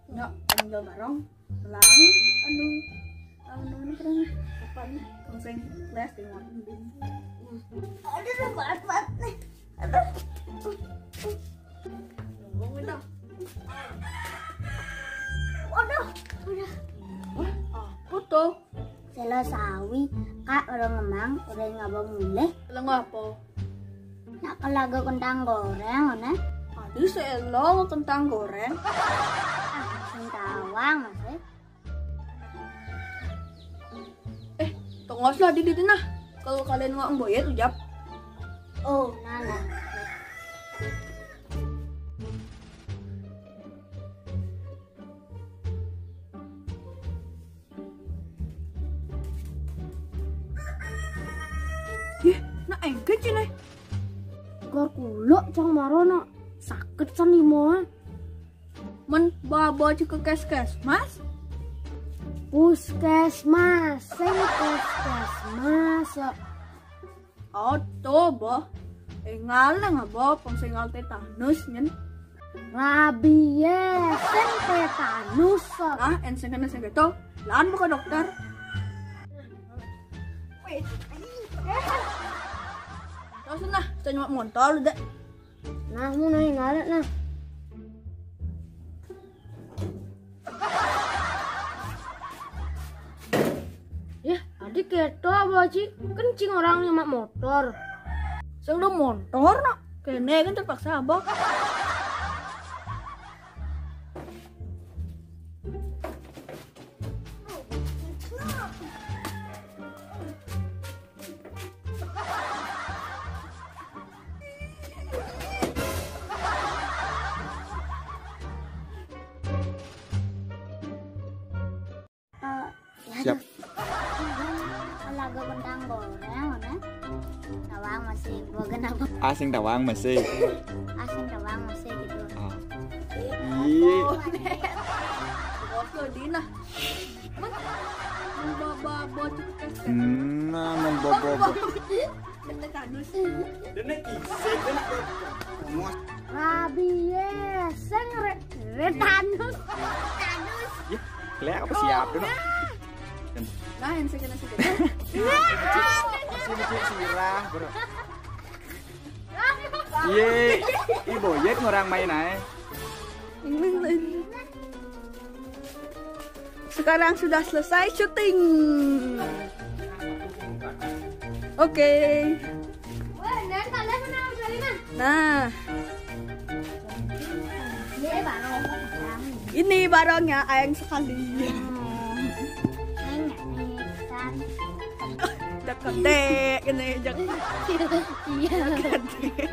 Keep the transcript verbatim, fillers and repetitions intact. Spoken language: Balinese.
Nya, tinggal bareng. Lang, anu, anu, anu, anu, apa nih? Konseng les di warung. Aduh, aduh, berat banget nih. Aduh. Tunggu, minta. Waduh, udah. Wah, apa tuh? Sela sawi, Kak, orang emang, orang ngabang mulih. Lengo apa? Nak kelaga kentang goreng, mana? Aduh, selo kentang goreng. Ah, sing tawang, Mas, eh. Eh, tongos lah di, di, di, nah. Kalau kalian mau boyet, ujap. Oh, nah, nah. Yeh, nak engke cine. Gor kuluk cang marono. Sakit san limoe. Men baba cek ke keskesmas? Puskesmas, sing puskesmas. Oto, boh. Eh, ngaleng, boh, pengsengal tetanus, nyen. Rabies, sing tetanus. Ah, en sing kena sing keto. Lan buka dokter. Terus nah, saya nyemak motor, dek. Nah, mau naik ngalet, nah. Ya, adik keto apa, Ci? Kencing orang nyemak motor. Sing lu motor, nak. Kene kan terpaksa, apa? Eh, ya, siap. Lagu kentang goreng, mana? Tawang masih, gua kenapa? Asing tawang masih. Asing tawang masih gitu. Ah. Iya. Bos lo, Dina. Membaba bocah. Nah, membaba bocah. Tetanus. Dene kisik, dene. Rabies, sing re-, tetanus. Tetanus. Ya, kelihatan apa siap dulu. Nah, yang sekian sekian. Masih mikir sirah, bro. Iya, ibu, ya orang main aja. Sekarang sudah selesai syuting. Oke. Nah. Ini barangnya aing sekali. Dek-dek ini, dek. Iya. Dek-dek.